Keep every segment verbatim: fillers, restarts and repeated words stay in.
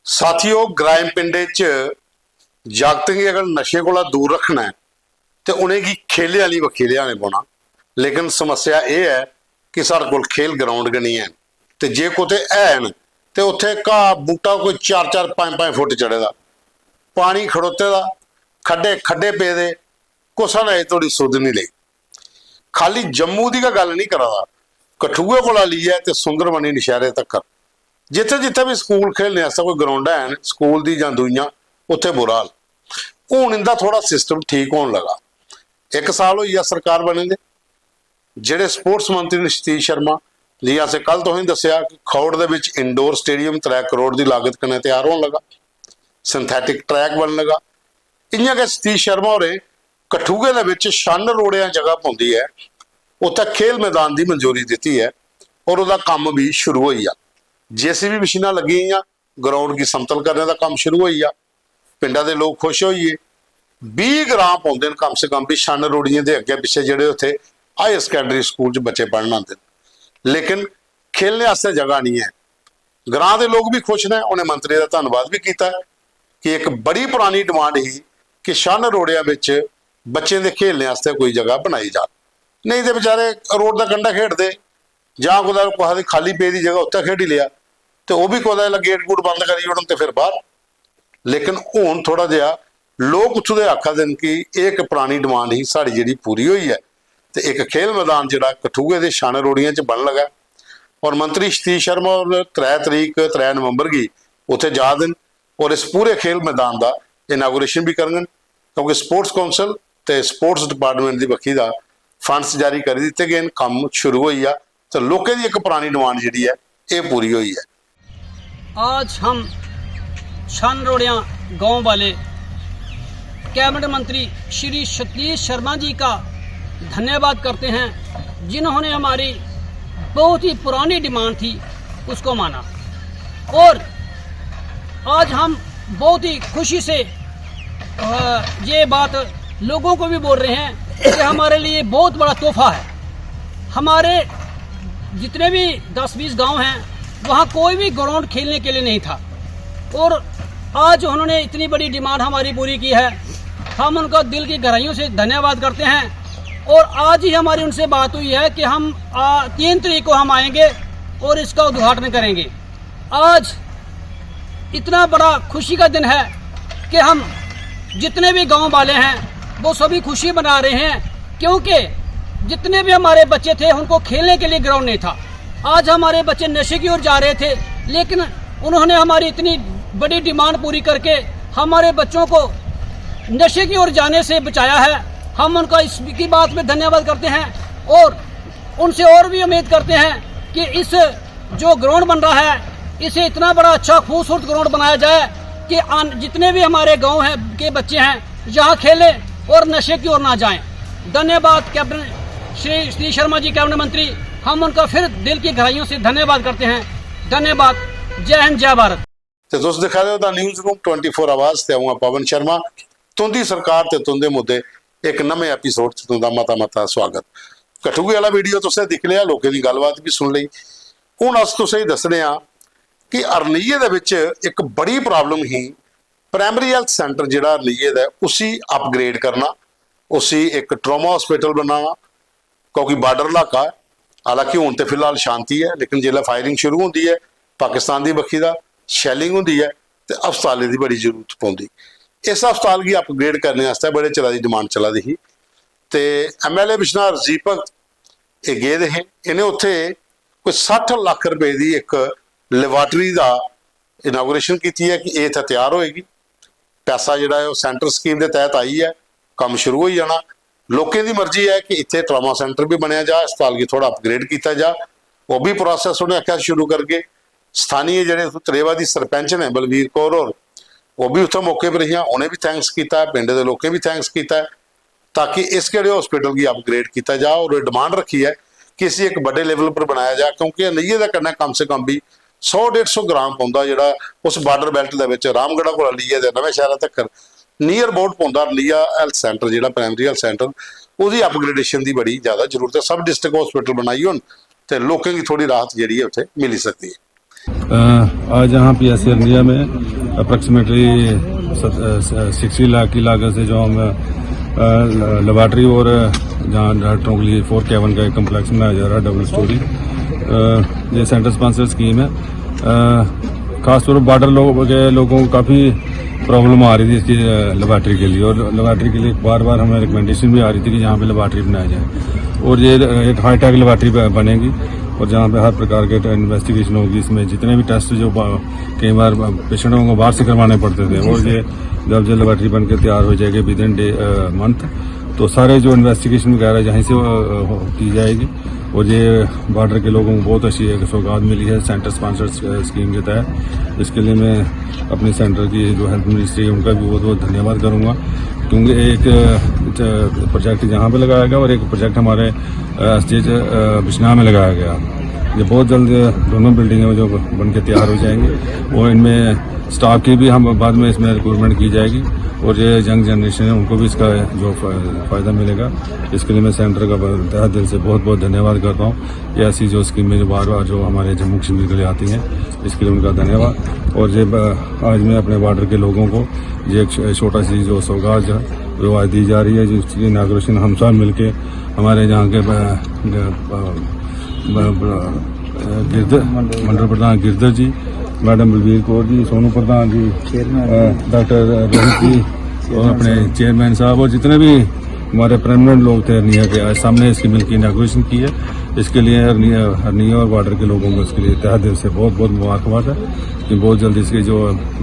साथियो, ग्राएं पिंडें च जागतें गी अगर नशे कोला दूर रक्खना ऐ ते उ'नेंगी खेलें आह्ली बक्खी लेआने पौना। लेकिन समस्या एह् ऐ कि साढ़े कोल खेल ग्राउंड गै निं हैन, ते जे कुतै हैन ते उत्थै घाऽ बूह्टा कोई चार चार पंज पंज फुट चढ़े दा, पानी खड़ोते दा, खड्डे खड्डे पेदे, कुसै ने अजें धोड़ी सुध निं लेई। खाली जम्मू दी गै गल्ल निं करा दा, कठुए कोला लेइयै ते सुंदरबनी नशैह्रे तक्कर जित्थै जित्थै बी स्कूल खेलने आस्तै कोई ग्राउंडां हैन स्कूल दी जां दूइयां, उत्थै बुरा हाल। हून इंदा थोह्ड़ा सिस्टम ठीक होन लगा। इक साल होई गेआ सरकार बने दे। जेह्ड़े स्पोर्ट्स मंत्री न सतीश शर्मा, जि'यां असें कल तुसेंगी दस्सेआ कि खौड़ दे बिच इंडोर स्टेडियम त्रै करोड़ दी लागत कन्नै त्यार होन लगा, सिंथेटिक ट्रैक बनन लगा। इ'यां गै सतीश शर्मा होरें कठुए दे बिच छन्न रोड़ेआं जगह पौंदी ऐ, उत्थै खेल मैदान दी मंजूरी दित्ती ऐ और ओह्दा कम्म बी शुरू होई गेआ। जेसीबी मशीनां लग्गी गेइयां, ग्राउंड गी समतल करने दा कम्म शुरू होई गेआ। पिंडा दे लोक खुश होई गे। बीह् ग्रां पौंदे न कम से कम बी छन्न रोड़ियें दे अग्गें पिच्छें, जेह्ड़े उत्थै हायर सकैंडरी स्कूल च बच्चे पढ़न आंदे न, लेकिन खेलने आस्तै जगह निं ऐ। ग्रां दे लोक बी खुश न। उ'नें मंत्री दा धन्नवाद बी कीता ऐ कि इक बड़ी परानी डिमांड ही कि छन्न रोड़ेआं बिच बच्चें दे खेलने आस्तै कोई जगह बनाई जा, नेईं ते बेचारे रोड दा कंढा खेढदे जां कुतै कुसै दी खाली पेदी जगह उत्थै खेढी लेआ, ते ओह् बी कुतै गेट गूट बंद करी ओड़न ते फिर बाह्र। लेकिन हून थोह्ड़ा जेहा लोक उत्थूं दे आखा दे न कि एह् इक परानी डिमांड ही साढ़ी, जेह्ड़ी पूरी होई ऐ, ते इक खेल मैदान जेह्ड़ा कठुए दे छन्न रोड़ियें च बनन लगा ऐ। और मंत्री सतीश शर्मा होर त्रै तरीक, त्रै नवंबर गी उत्थै जा दे न और इस पूरे खेल मैदान दा इनागुरेशन बी करङन, क्योंकि स्पोर्ट्स काउंसिल ते स्पोर्ट्स डिपार्टमेंट दी बक्खी दा फंड्स जारी करी दित्ते गे न, कम्म शुरू होई गेआ, ते लोकें दी इक परानी डिमांड जेह्ड़ी ऐ, एह् पूरी होई ऐ। आज हम छन रोड़िया गांव वाले कैबिनेट मंत्री श्री सतीश शर्मा जी का धन्यवाद करते हैं, जिन्होंने हमारी बहुत ही पुरानी डिमांड थी, उसको माना। और आज हम बहुत ही खुशी से, अ, ये बात लोगों को भी बोल रहे हैं कि हमारे लिए बहुत बड़ा तोहफा है। हमारे जितने भी दस बीस गांव हैं, वहाँ कोई भी ग्राउंड खेलने के लिए नहीं था, और आज उन्होंने इतनी बड़ी डिमांड हमारी पूरी की है। हम उनका दिल की गहराइयों से धन्यवाद करते हैं। और आज ही हमारी उनसे बात हुई है कि हम, आ, तीन तारीख को हम आएंगे और इसका उद्घाटन करेंगे। आज इतना बड़ा खुशी का दिन है कि हम जितने भी गांव वाले हैं, वो सभी खुशी मना रहे हैं, क्योंकि जितने भी हमारे बच्चे थे, उनको खेलने के लिए ग्राउंड नहीं था। आज हमारे बच्चे नशे की ओर जा रहे थे, लेकिन उन्होंने हमारी इतनी बड़ी डिमांड पूरी करके हमारे बच्चों को नशे की ओर जाने से बचाया है। हम उनका इसकी बात में धन्यवाद करते हैं और उनसे और भी उम्मीद करते हैं कि इस जो ग्राउंड बन रहा है, इसे इतना बड़ा अच्छा खूबसूरत ग्राउंड बनाया जाए कि आन-, जितने भी हमारे गांव हैं, के बच्चे हैं, यहाँ खेलें और नशे की ओर ना जाएं। धन्यवाद कैप्टन श्री श्री शर्मा जी, कैबिनेट मंत्री, हम उनका फिर दिल की गहराइयों से धन्यवाद करते हैं। धन्यवाद। जय हिंद, जय भारत। ते तुस दिक्खा दे ओ दा न्यूज़ रूम ट्वेंटी फोर आवाज ते अ'ऊं आं पवन शर्मा। तुं'दी सरकार ते तुं'दे मुद्दे इक नमें एपिसोड च तुं'दा मता मता स्वागत। कठुए आह्ला वीडियो तुसें दिक्खी लेआ, लोकें दी गल्लबात बी सुन लेई। हून अस तुसेंगी दस्सने आं कि अरनिये दे बिच इक बड़ी प्रॉब्लम ही। प्राइमरी हेल्थ सेंटर जेह्ड़ा अरनिये दा ऐ, उसी अपग्रेड करना, उसी इक ट्रामा हॉस्पिटल बनाना, क्योंकि बार्डर इलाका ऐ। हालांकि हून ते फिलहाल शांति ऐ, लेकिन जिसलै फायरिंग शुरू होंदी ऐ पाकिस्तान दी बक्खी दा, शैलिंग होंदी ऐ, ते अस्पतालें दी बड़ी जरूरत पौंदी। इस अस्पताल गी अपग्रेड करने आस्तै बड़े चिरा दी डिमांड चला दी ही, ते एमएलए बिश्नाह रजीव भगत एह् गेदे हे। इ'नें उत्थै कोई सट्ठ लक्ख रपेऽ दी इक लेबार्टरी दा इनागुरेशन कीती ऐ कि एह् इत्थै त्यार होएगी। पैसा जेह्ड़ा ऐ, ओह् सेंटर स्कीम दे तैह्त आई ऐ, कम्म शुरू होई जाना। लोकें दी मर्जी ऐ कि इत्थै ट्रामा सेंटर बी बनेआ जा, अस्पताल गी थोह्ड़ा अपग्रेड कीता जा। ओह् बी प्रोसेस उ'नें आखेआ शुरू करगे। स्थानीय जेह्ड़े उत्थूं त्रेवा दी सरपंच न बलवीर कौर होर, ओह् बी उत्थै मौके पर हियां, उ'नें बी थैंक्स कीता ऐ, पिंड दे लोकें बी थैंक्स कीता ऐ, ताकि इस केह्ड़े हॉस्पिटल गी अपग्रेड कीता जा। और एह् डिमांड रक्खी ऐ कि इसी इक बड्डे लेवल पर बनाया जा, क्योंकि अरनिये दे कन्नै कम से कम बी सौ डेढ़ सौ ग्राम पौंदा, जेह्ड़ा उस बार्डर बेल्ट दे बिच रामगढ़ा कोला लेइयै ते नमें शैह्रा तक्कर नियर अबाउट पौंदा। अरनिया हेल्थ सेंटर जेह्ड़ा प्राइमरी हेल्थ सेंटर, ओह्दी अपग्रेडेशन दी बड़ी ज्यादा जरूरत ऐ। सब डिस्ट्रिक्ट हॉस्पिटल बनाई होन ते लोकें गी थोह्ड़ी राहत जेह्ड़ी ऐ उत्थै मिली सकदी ऐ। अ, आज यहाँ पीएससी अरनिया में अप्रॉक्सीमेटली सिक्सटी लाख की लागत से जो हम लेबॉर्ट्री और जहाँ डॉक्टरों के लिए फोर केबिन का एक कॉम्प्लेक्स बनाया जा रहा है, डबल स्टोरी। ये सेंटर स्पॉन्सर स्कीम है। अ, खासतौर पर बॉर्डर लोगों के लोगों को काफ़ी प्रॉब्लम आ रही थी इसकी लेबॉर्ट्री के लिए, और लेबॉर्ट्री के लिए बार बार हमें रिकमेंडेशन भी आ रही थी कि यहाँ पे लेबॉर्ट्री बनाई जाए, और ये एक हाईटेक लेबॉर्ट्री बनेगी, और जहाँ पे हर प्रकार के इन्वेस्टिगेशन होगी, इसमें जितने भी टेस्ट जो कई बार पेशेंटों को बाहर से करवाने पड़ते थे, और ये जब जो लेबॉर्ट्री बन के तैयार हो जाएगी विद इन डे मंथ, तो सारे जो इन्वेस्टिगेशन वगैरह यहीं से की जाएगी। और ये बॉर्डर के लोगों को बहुत अच्छी एक सौगात मिली है सेंटर स्पॉन्सर स्कीम के तहत। इसके लिए मैं अपने सेंटर की जो हेल्थ मिनिस्ट्री है उनका भी बहुत बहुत धन्यवाद करूँगा, क्योंकि एक प्रोजेक्ट यहाँ पे लगाया गया और एक प्रोजेक्ट हमारे एस डी एच बिश्नाह में लगाया गया। ये बहुत जल्द दोनों बिल्डिंगें जो बन के तैयार हो जाएंगी, और इनमें स्टाफ की भी हम बाद में इसमें रिक्रूटमेंट की जाएगी, और ये यंग जनरेशन है उनको भी इसका जो फ़ायदा मिलेगा, इसके लिए मैं सेंटर का तहे दिल से बहुत बहुत धन्यवाद करता हूँ। ये ऐसी जो स्कीमें जो बार बार जो हमारे जम्मू कश्मीर के लिए आती हैं, इसके लिए उनका धन्यवाद। और ये आज मैं अपने बॉर्डर के लोगों को ये एक छोटा सी जो सौगात जो जो आज दी जा रही है, जिसकी इनाग्रेशन हम सब मिलके हमारे यहाँ के गिरधर, मंडल प्रधान गिरधर जी, मैडम बलबीर कौर जी, सोनू प्रधान जी, डॉक्टर रोहित जी और अपने चेयरमैन साहब और जितने भी हमारे परमानेंट लोग थे अरनिया के, आज सामने इसकी मिलकर इनाग्रेशन की है। इसके लिए अरनिया और बॉर्डर के लोगों को इसके लिए तहे दिल से बहुत बहुत मुबारकबाद है कि बहुत जल्दी इसकी जो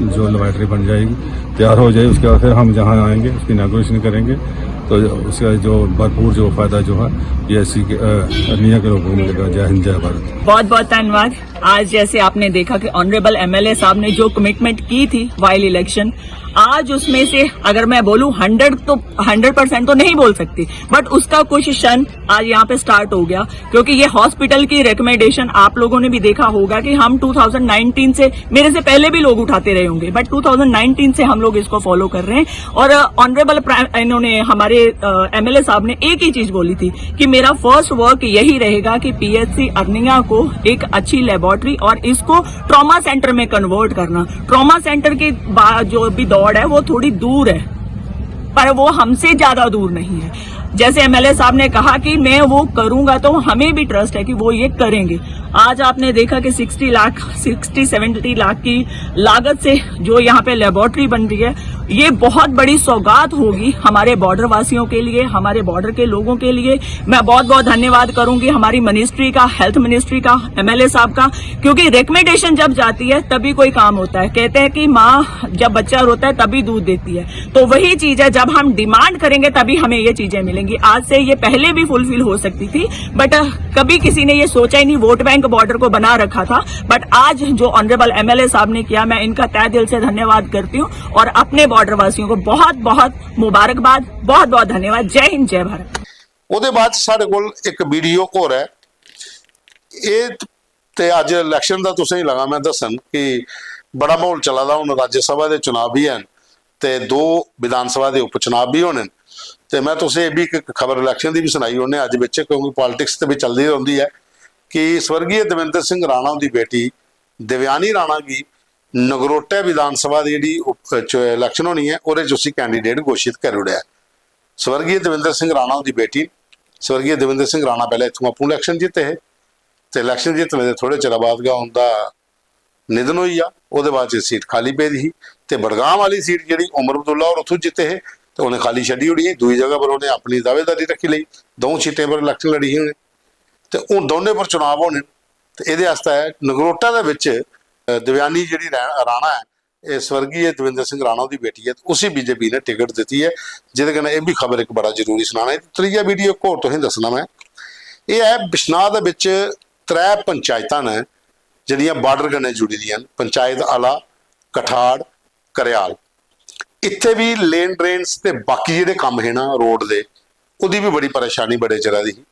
जो लेबॉर्ट्री बन जाएगी, तैयार हो जाए, उसके बाद फिर हम जहाँ आएंगे उसकी इनाग्रेशन करेंगे, तो उसका जो भरपूर जो फ़ायदा जो है ये ऐसी अरनिया के लोगों को मिलेगा। जय हिंद, जय भारत। बहुत बहुत धन्यवाद। आज जैसे आपने देखा कि ऑनरेबल एमएलए साहब ने जो कमिटमेंट की थी वाइल इलेक्शन, आज उसमें से अगर मैं बोलूं हंड्रेड तो हंड्रेड परसेंट तो नहीं बोल सकती, बट उसका कुछ क्षण आज यहाँ पे स्टार्ट हो गया, क्योंकि ये हॉस्पिटल की रिकमेंडेशन आप लोगों ने भी देखा होगा कि हम टू थाउजेंड नाइनटीन से, मेरे से पहले भी लोग उठाते रहे होंगे, बट टू थाउजेंड नाइनटीन से हम लोग इसको फॉलो कर रहे हैं। और ऑनरेबल इन्होंने हमारे एमएलए साहब ने एक ही चीज बोली थी कि मेरा फर्स्ट वर्क यही रहेगा कि पीएचसी अरनिया को एक अच्छी लेबोरेटरी और इसको ट्रॉमा सेंटर में कन्वर्ट करना। ट्रॉमा सेंटर की जो भी दौड़ है वो थोड़ी दूर है, पर वो हमसे ज्यादा दूर नहीं है। जैसे एमएलए साहब ने कहा कि मैं वो करूंगा, तो हमें भी ट्रस्ट है कि वो ये करेंगे। आज आपने देखा कि sixty lakh, sixty seventy lakh की लागत से जो यहाँ पे लेबोरेटरी बन रही है, ये बहुत बड़ी सौगात होगी हमारे बॉर्डर वासियों के लिए, हमारे बॉर्डर के लोगों के लिए। मैं बहुत बहुत धन्यवाद करूंगी हमारी मिनिस्ट्री का, हेल्थ मिनिस्ट्री का, एमएलए साहब का, क्योंकि रिकमेंडेशन जब जाती है तभी कोई काम होता है। कहते हैं कि माँ जब बच्चा रोता है तभी दूध देती है, तो वही चीज है, जब हम डिमांड करेंगे तभी हमें ये चीजें मिलेंगी। आज से ये पहले भी फुलफिल हो सकती थी, बट कभी किसी ने ये सोचा ही नहीं, वोट बैंक बॉर्डर को बना रखा था। बट आज जो ऑनरेबल एमएलए साहब ने किया, मैं इनका तहे दिल से धन्यवाद करती हूँ और अपने बॉर्डर वासियों को बहुत बहुत मुबारकबाद, बहुत बहुत धन्यवाद। जय हिंद, जय भारत। ਉਹਦੇ ਬਾਅਦ ਸਾਡੇ ਕੋਲ ਇੱਕ ਵੀਡੀਓ ਹੋਰ ਹੈ। ਇਹ ਤੇ ਅੱਜ ਇਲੈਕਸ਼ਨ ਦਾ ਤੁਸੀਂ ਲਗਾ ਮੈਂ ਦੱਸਣ ਕਿ ਬੜਾ ਮਾਹੌਲ ਚੱਲਦਾ, ਹੁਣ ਰਾਜ ਸਭਾ ਦੇ ਚੋਣ ਵੀ ਹਨ ਤੇ ਦੋ ਵਿਧਾਨ ਸਭਾ ਦੇ ਉਪ ਚੋਣ ਵੀ ਹੋਣੇ ਨੇ। ਤੇ ਮੈਂ ਤੁਸੀਂ ਇਹ ਵੀ ਇੱਕ ਖਬਰ ਇਲੈਕਸ਼ਨ ਦੀ ਵੀ ਸੁਣਾਈ ਉਹਨੇ ਅੱਜ ਵਿੱਚ, ਕਿਉਂਕਿ ਪੋਲਿਟਿਕਸ ਤੇ ਵੀ ਚੱਲਦੀ ਰਹਿੰਦੀ ਹੈ, ਕਿ ਸਵਰਗੀ ਦਵਿੰਦਰ ਸਿੰਘ ਰਾਣਾ ਦੀ ਬੇਟੀ ਦਿਵਿਆਨੀ ਰਾਣਾ ਦੀ ਨਗਰੋਟਾ ਵਿਧਾਨ ਸਭਾ ਦੀ ਜਿਹੜੀ ਇਲੈਕਸ਼ਨ ਹੋਣੀ ਹੈ, ਉਹਦੇ ਚ ਉਸੇ ਕੈਂਡੀਡੇਟ ਘੋਸ਼ਿਤ ਕਰ ਉੜਿਆ। ਸਵਰਗੀ ਦਵਿੰਦਰ ਸਿੰਘ ਰਾਣਾ ਦੀ ਬੇਟੀ, ਸਵਰਗੀ ਦਵਿੰਦਰ ਸਿੰਘ ਰਾਣਾ ਪਹਿਲਾਂ ਇੱਥੋਂ ਆਪੂ ਇਲੈਕਸ਼ਨ ਜਿੱਤੇ ਹੈ, ਤੇ ਇਲੈਕਸ਼ਨ ਜਿੱਤਣ ਦੇ ਥੋੜੇ ਚਿਰ ਬਾਅਦ ਗਾ ਉਹਦਾ ਨਿਧਨ ਹੋਈ ਆ। ਉਹਦੇ ਬਾਅਦ ਚ ਸੀਟ ਖਾਲੀ ਪਈ ਦੀ ਸੀ, ਤੇ ਬੜਗਾਮ ਵਾਲੀ ਸੀਟ ਜਿਹੜੀ ਉਮਰ ਅਬਦੁੱਲਾ ਔਰ ਉੱਥੋਂ ਜਿੱਤੇ ਹੈ, ਤੇ ਉਹਨੇ ਖਾਲੀ ਛੱਡੀ ਹੋਣੀ ਸੀ। ਦੂਜੀ ਜਗ੍ਹਾ ਪਰ ਉਹਨੇ ਆਪਣੀ ਦਾਅਵੇਦਾਰੀ ਰੱਖੀ ਲਈ, ਦੋ ਸੀਟਾਂ ਪਰ ਇਲੈਕਸ਼ਨ ਲੜੀ ਸੀ ਉਹਨੇ, ਤੇ ਉਹ ਦੋਨੇ ਪਰ ਚੋਣ ਹੋਣੇ। ਤੇ ਇਹਦੇ ਵਾਸਤੇ ਨਗਰੋਟਾ ਦੇ ਵਿੱਚ ਅ, ਦਿਵਿਆਨੀ ਜਿਹੜੀ ਰੈਣ- ਰਾਣਾ ਹੈ, ਇਹ ਸਵਰਗੀ ਦਵਿੰਦਰ ਸਿੰਘ ਰਾਣਾ ਉਹਦੀ ਬੇਟੀ ਹੈ, ਤੇ ਉਸੇ ਬੀਜੇਪੀ ਨੇ ਟਿਕਟ ਦਿੱਤੀ ਹੈ, ਜਿਹਦੇ ਕਨੇ ਇਹ ਵੀ ਖਬਰ ਇੱਕ ਬੜਾ ਜ਼ਰੂਰੀ ਸੁਣਾਣਾ ਹੈ। ਤੀਜਾ ਵੀਡੀਓ ਇੱਕ ਹੋਰ ਤੁਸੀਂ ਦੱਸਣਾ ਮੈਂ, ਇਹ ਹੈ ਬਿਸ਼ਨਾਹ ਦੇ ਵਿੱਚ ਤਰੇ ਪੰਚਾਇਤਾਂ ਨੇ ਜਿਹੜੀਆਂ ਬਾਰਡਰ ਕਨੇ ਜੁੜੀ ਦੀਆਂ ਨੇ, ਪੰਚਾਇਤ ਆਲਾ, ਕਠਾੜ, ਕਰਿਆਲ। ਇੱਥੇ ਵੀ ਲੇਨ ਡਰੇਨਸ ਤੇ ਬਾਕੀ ਜਿਹੜੇ ਕੰਮ ਹੈ ਨਾ ਰੋਡ ਦੇ, ਉਹਦੀ ਵੀ ਬੜੀ ਪਰੇਸ਼ਾਨੀ ਬੜੇ ਚਿਰਾਂ ਦੀ ਸੀ।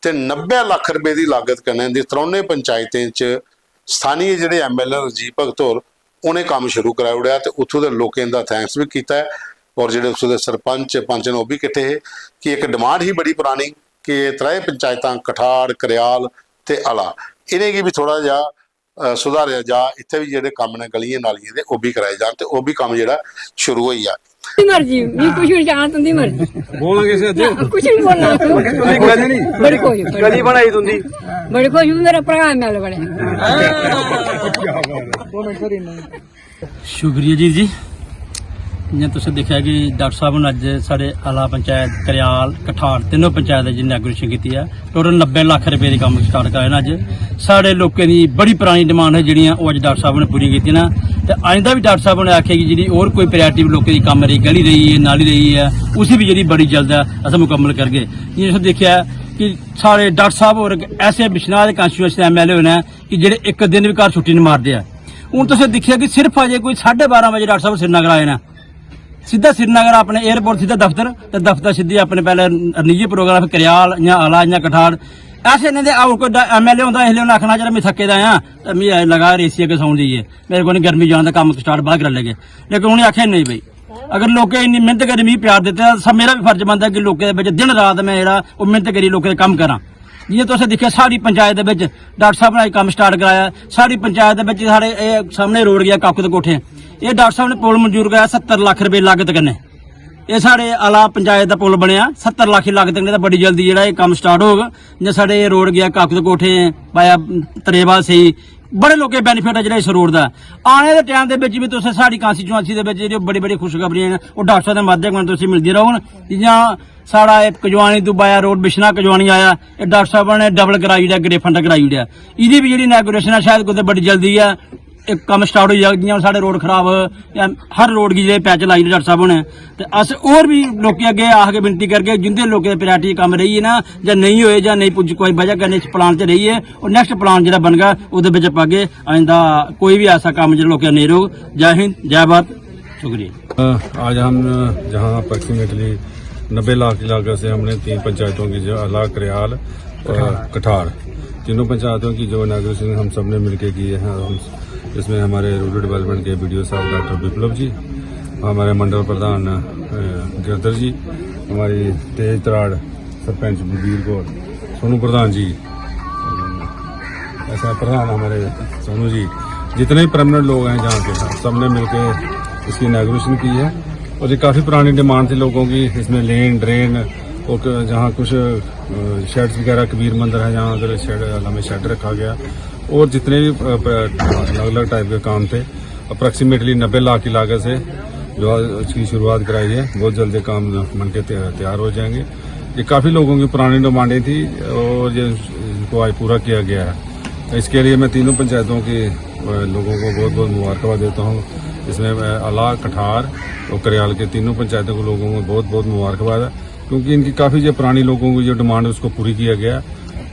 ਤੇ ਨੱਬੇ ਲੱਖ ਰੁਪਏ ਦੀ ਲਾਗਤ ਕਨੇ ਦੀ ਤਰੌਨੇ ਪੰਚਾਇਤਾਂ ਚ ਸਥਾਨੀ ਜਿਹੜੇ ਐਮਐਲਏ ਰਜੀਵ ਭਗਤ ਹੋਰ ਉਹਨੇ ਕੰਮ ਸ਼ੁਰੂ ਕਰਾ ਉੜਿਆ, ਤੇ ਉੱਥੋਂ ਦੇ ਲੋਕਾਂ ਦਾ ਥੈਂਕਸ ਵੀ ਕੀਤਾ ਹੈ। ਔਰ ਜਿਹੜੇ ਉੱਥੋਂ ਦੇ ਸਰਪੰਚ ਪੰਚ ਨੇ ਉਹ ਵੀ ਇਕੱਠੇ ਹੈ ਕਿ ਇੱਕ ਡਿਮਾਂਡ ਹੀ ਬੜੀ ਪੁਰਾਣੀ ਕਿ ਇਹ ਤਰੇ ਪੰਚਾਇਤਾਂ ਕਠਾੜ, ਕਰਿਆਲ ਤੇ ਆਲਾ, ਇਹਨੇ ਕੀ ਵੀ ਥੋੜਾ ਜਿਹਾ अ, सुधारेआ जा, इत्थै बी जेह्ड़े कम्म न गलियें नालियें दे, ओह् बी कराए जान ते ओह् बी कम्म जेह्ड़ा शुरू होई जा। तुंदी मर्जी, मी कुछ नहीं चाहना, तुंदी मर्जी। बोलना कैसे अज्ज? ना, कुछ नहीं बोलना। तुंदी गली नहीं। बड़ी खुश, बड़ी गली बनाई तुंदी। बड़ी खुश, मेरा भरा एमएलए बने। शुक्रिया जी, जी। जियां तुसें दिक्खेआ कि डाक्टर साहब हुन अज्ज साढ़े आला पंचैत, करेआल, कठाड़, तिन्नों पंचैत दी इनॉगरेशन कीती ऐ। टोटल नब्बे लक्ख रपेऽ दी कम्म स्टार्ट कराए न अज्ज। साढ़े लोकें दी बड़ी परानी डिमांड ही जेह्ड़ियां, ओह् अज्ज डाक्टर साहब होरें पूरियां कीतियां न। ते आइंदा बी डाक्टर साहब होरें आखेआ कि जेह्ड़ी होर कोई प्रायोरिटी लोकें दी कम्म रेही, गली रेही ऐ, नाली रेही ऐ, उसी बी जेह्ड़ी बड़ी जल्द ऐ असें मुकम्मल करगे। जियां तुसें दिक्खेआ कि साढ़े डाक्टर साहब होर इक ऐसे बिश्नाह दे कॉन्स्टिट्यूएंसी दे एमएलए होए न कि जेह्ड़े इक दिन बी घर छुट्टी निं मारदे ऐ। हून तुसें दिक्खेआ कि सिर्फ अजें कोई साढ़े बारां बजे डाक्टर साहब श्रीनगर आए न। सिद्धा श्रीनगर अपने एयरपोर्ट, सिद्धा दफ्तर, ते दफ्तर सिद्धी अपने पैह्ले रनिये प्रोग्राम, फिर करेआल, इ'यां आला, इ'यां कठाड़। ऐसे इ'नें दे, अगर कोई एमएलए होंदा, इसलै उ'नें आखना, "जेह्ड़ा में थक्के दा आं, ते मी लगा एसी अग्गें सौन जाइयै, मेरे कोल गर्मी जान दा कम्म स्टार्ट बाद करी लैगे।" लेकिन उ'नें आखेआ, "नेईं भाई, अगर लोकें इन्नी मेहनत करी मिगी प्यार दित्ते दा, सब मेरा बी फर्ज बनदा कि लोकें दे बिच दिन रात में जेह्ड़ा ओह् मेहनत करियै लोकें दे कम्म करां।" जियां तुसें दिक्खेआ, साढ़ी पंचायत दे बिच डाक्टर साहब ने अज्ज कम्म स्टार्ट कराया। साढ़ी पंचायत दे बिच साढ़े एह् सामने रोड गेआ काकू दे कोठे, एह् डाक्टर साहब ने पुल मंजूर कराया सत्तर लक्ख रपेऽ लागत कन्नै। एह् साढ़े आला पंचायत दा पुल बनेआ सत्तर लक्ख दी लागत कन्नै, ते बड़ी जल्दी जेह्ड़ा एह् कम्म स्टार्ट होग। जियां साढ़े एह् रोड गेआ काकू दे कोठे, बाया त्रेबा सेई, बड़े लोकें बेनिफिट ऐ जेह्ड़ा इस रोड दा। आने दे टाइम दे बिच बी तुसें साढ़ी कॉन्स्टिट्यूएंसी दे बिच जेह्ड़ी बड़ी बड़ी खुशखबरियां न, ओह् डाक्टर साहब दे माध्यम कन्नै तुसें मिलदी रौह्न। जियां साढ़ा एह् कजवानी तू बाया रोड बिशना कजवानी आया, एह् डाक्टर साहब ने डबल कराई ओड़ेआ, ग्रे फंड कराई ओड़ेआ। एह्दी बी जेह्ड़ी इनॉगरेशन ऐ, शायद कुतै बड़ी जल्दी ऐ, एह् कम्म स्टार्ट होई जाग। जियां हून साढ़े रोड खराब, जां हर रोड गी जेह्ड़े पैच लाई ओड़े डाक्टर साहब होरें, ते अस होर बी लोकें अग्गें आखगे, विनती करगे, जिंदे लोकें दे प्रायोरिटी कम्म रेही गे ना, जां नेईं होए, जां नेईं पुज्ज-, कोई बजह कन्नै इस प्लान च रेही गे, ओह् नैक्सट प्लान जेह्ड़ा बनगा, ओह्दे बिच पागे। आइंदा कोई बी ऐसा कम्म जेह्ड़ा लोकें दा नेईं रौह्ग। जय हिंद, जय भारत, शुक्रिया। अ, आज हम, अ, जहां अप्रॉक्सीमेटली नब्बे लाख की लागत से हमने तीन पंचायतों की, जो आला, करेआल और कठाड़, तीनों पंचायतों की जो इनॉगरेशन हम सब ने मिलके की है, हम, इसमें हमारे रूरल डेवलपमेंट के बीडीओ साहब डॉक्टर विप्लव जी, हमारे मंडल प्रधान, अ, गिरधर जी, हमारी तेज तराड़ सरपंच बलबीर कौर, सोनू प्रधान जी, ऐसा प्रधान हमारे सोनू जी, जितने भी परमानेंट लोग हैं जहाँ के, सब ने मिलके इसकी इनॉगरेशन की है। और ये काफ़ी पुरानी डिमांड थी लोगों की, इसमें लेन, ड्रेन और क-, जहाँ कुछ, अ, शेड्स वगैरह, कबीर मंदिर है, जहाँ अगर शेड, हमें शेड रखा गया, और जितने भी, अ, प-, अलग-अलग टाइप के काम थे, अप्रॉक्सीमेटली नब्बे लाख की लागत से जो आज इसकी शुरुआत कराई है, बहुत जल्द ये काम बन के तै-, तैयार हो जाएंगे। ये काफ़ी लोगों की पुरानी डिमांडें थी और ये, इनको आज पूरा किया गया है। इसके लिए मैं तीनों पंचायतों के, अ, लोगों को बहुत-बहुत मुबारकबाद देता हूँ। इसमें मैं आला, कठार और करेआल के तीनों पंचायतों के लोगों को बहुत-बहुत मुबारकबाद है, क्योंकि इनकी काफ़ी जो पुरानी लोगों की जो डिमांड है, उसको पूरी किया गया।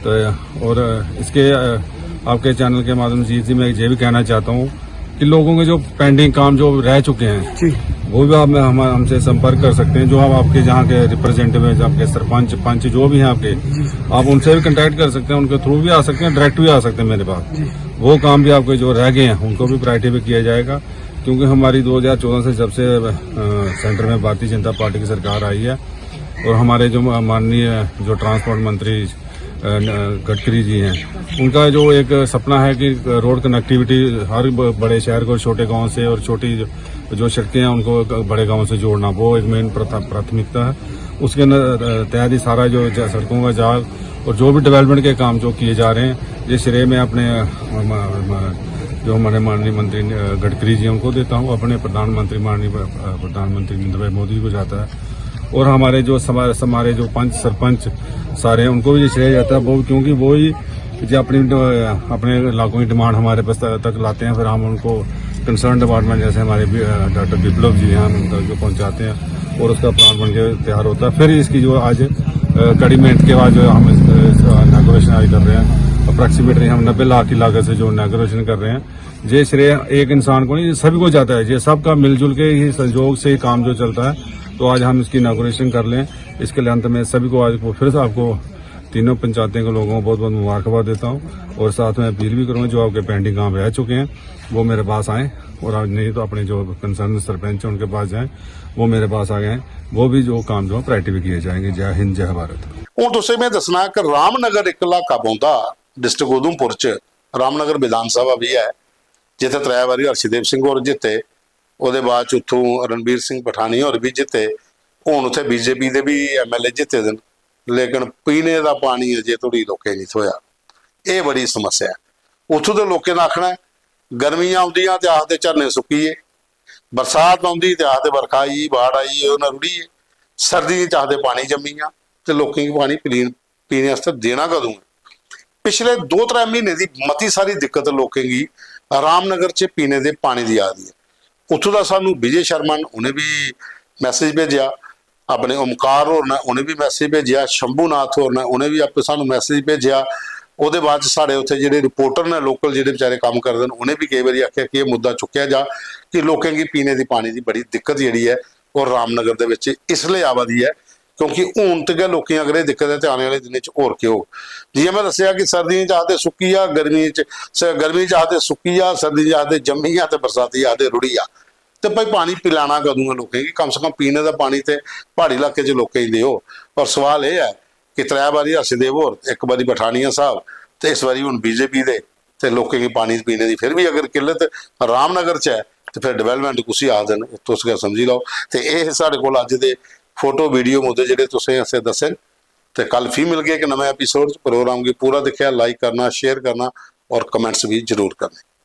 तो और इसके, अ, आपके चैनल के माध्यम से जी मैं ये भी कहना चाहता हूँ कि लोगों के जो पेंडिंग काम जो रह चुके हैं, जी। वो भी आप में हम, हमसे संपर्क कर सकते हैं। जो आप, आपके जहाँ के रिप्रेजेंटेटिव हैं, जो आपके सरपंच, पंच जो भी हैं आपके, जी। आप उनसे भी कॉन्टैक्ट कर सकते हैं, उनके थ्रू भी आ सकते हैं, डायरेक्ट भी आ सकते हैं मेरे पास। जी। वो काम भी आपके जो रह गए हैं, उनको भी प्रायोरिटी पे किया जाएगा, क्योंकि हमारी दो हज़ार चौदह से जब से, अ, सेंटर में भारतीय जनता पार्टी की सरकार आई है और हमारे जो माननीय जो ट्रांसपोर्ट मंत्री, अ, न-, गडकरी जी हैं, उनका जो एक सपना है कि रोड कनेक्टिविटी हर ब-, बड़े शहर को, छोटे गांव से और छोटी जो, जो सड़कें हैं, उनको क-, बड़े गांव से जोड़ना, वो एक मेन प्रथा-, प्राथमिकता है। उसके न-, अ, तहत ही सारा जो ज-, सड़कों का जाल और जो भी डेवलपमेंट के काम जो किए जा रहे हैं, ये श्रेय मैं अपने, अ, म-, म-, जो हमारे माननीय मंत्री, अ, गडकरी जी, उनको देता हूँ, अपने प्रधानमंत्री, माननीय प्र-, अ, प्रधानमंत्री नरेंद्र भाई मोदी को जाता है। और हमारे जो समा-, हमारे जो पंच सरपंच सारे हैं, उनको भी ये श्रेय जाता है, वो, क्योंकि वो ही जो अपनी, अ, अपने इलाकों की डिमांड हमारे पास त-, तक लाते हैं, फिर हम उनको कंसर्न डिपार्टमेंट, जैसे हमारे बि-, अ, डॉक्टर विप्लव जी हैं, हम उन तक जो पहुंचाते हैं और उसका प्लान बन के तैयार होता है। फिर इसकी जो आज, अ, कड़ी मेहनत के बाद जो हम इस, इस इनॉगरेशन आज कर रहे हैं, अप्रॉक्सीमेटली हम नब्बे लाख की लागत से जो इनॉगरेशन कर रहे हैं, ये श्रेय एक इंसान को नहीं, ये सभी को जाता है। ये सबका मिलजुल के ही सहयोग से ही काम जो चलता है। तो आज हम इसकी इनॉगरेशन कर लें, इसके लिए अंत में सभी को, आज को फिर से आपको तीनों पंचायतें के लोगों को बहुत बहुत मुबारकबाद देता हूँ और साथ में अपील भी करूँगा, जो आपके पेंडिंग काम रह चुके हैं, वो मेरे पास आएँ और आप नहीं तो अपने जो कंसर्न सरपंच हैं, उनके पास जाएँ, वो मेरे पास आ गए हैं, वो भी जो काम जो है प्रायोरिटी पे किए जाएंगे। जय हिंद, जय भारत। हून तुसें में दस्सना कि रामनगर इक इलाका पौंदा डिस्ट्रिक्ट उधमपुर च, रामनगर विधान सभा बी ऐ, जित्थै त्रै बारी हर्षदेव सिंह होर जित्ते, ओह्दे बाद च उत्थूं रणबीर सिंह पठानिया होर बी जित्ते, हून उत्थै बीजेपी दे बी एमएलए जित्ते दे न, लेकिन पीने दा पानी अजें धोड़ी लोकें गी निं थ्होएआ। एह् बड़ी समस्या ऐ। उत्थूं दे लोकें दा आखना ऐ, गर्मियां औंदियां ते आखदे झरने सुक्की गे, बरसात औंदी ते आखदे बरखा आई, बाढ़ आई, ओह् ना रुढ़ी गे, सर्दियें च आखदे पानी जम्मी गेआ, ते लोकें गी पानी पीन-, पीने आस्तै देना कदूं ऐ? पिछले दो त्रै म्हीने दी मती सारी दिक्कत लोकें गी रामनगर च पीने दे पानी दी आ दी ऐ। उत्थूं दा सानू विजय शर्मा न, उ'नें बी मैसेज भेजेआ, अपने ओमकार होर न, उ'नें बी मैसेज भेजेआ, शंभूनाथ होर न, उ'नें बी आपे सानू मैसेज भेजेआ। ओह्दे बाद च साढ़े उत्थै जेह्ड़े रिपोर्टर न, लोकल जेह्ड़े बेचारे कम्म करदे न, उ'नें बी केईं बारी आखेआ कि एह् मुद्दा चुक्केआ जा कि लोकें गी पीने दी पानी दी बड़ी दिक्कत जेह्ड़ी ऐ, ओह् रामनगर दे बिच इसलेई आवा दी ऐ, क्योंकि हून ते गै लोकें अगर एह् दिक्कत ऐ ते आने आह्ले दिनें च होर केह् होग? जि'यां में दस्सेआ कि सर्दियें च आखदे सुक्की जा, गर्मियें च स-, गर्मियें च आखदे सुक्की जा, सर्दियें च आखदे जम्मी जा ते बरसाती आखदे रुढ़ी जा। ते भाई, पानी पिलाना कदूं ऐ लोकें गी? कम से कम पीने दा पानी ते प्हाड़ी इलाके च लोकें गी देओ। पर सवाल एह् ऐ कि त्रै बारी हर्षदेव होर, इक बारी पठानिया साहब ते इस बारी हून बीजेपी दे, ते लोकें गी पानी पीने दी फिर बी अगर किल्लत रामनगर च ऐ, ते फिर डेवलपमेंट कुसी आखदे न, तुस गै समझी लैओ। ते एह् हे साढ़े कोल अज्ज दे फोटो, वीडियो मुद्दे जेह्ड़े तुसें असें दस्से न। ते कल फ्ही मिलगे इक नमें एपिसोड च। प्रोग्राम गी पूरा दिक्खेआ, लाइक करना, शेयर करना और कमेंट्स बी जरूर करने।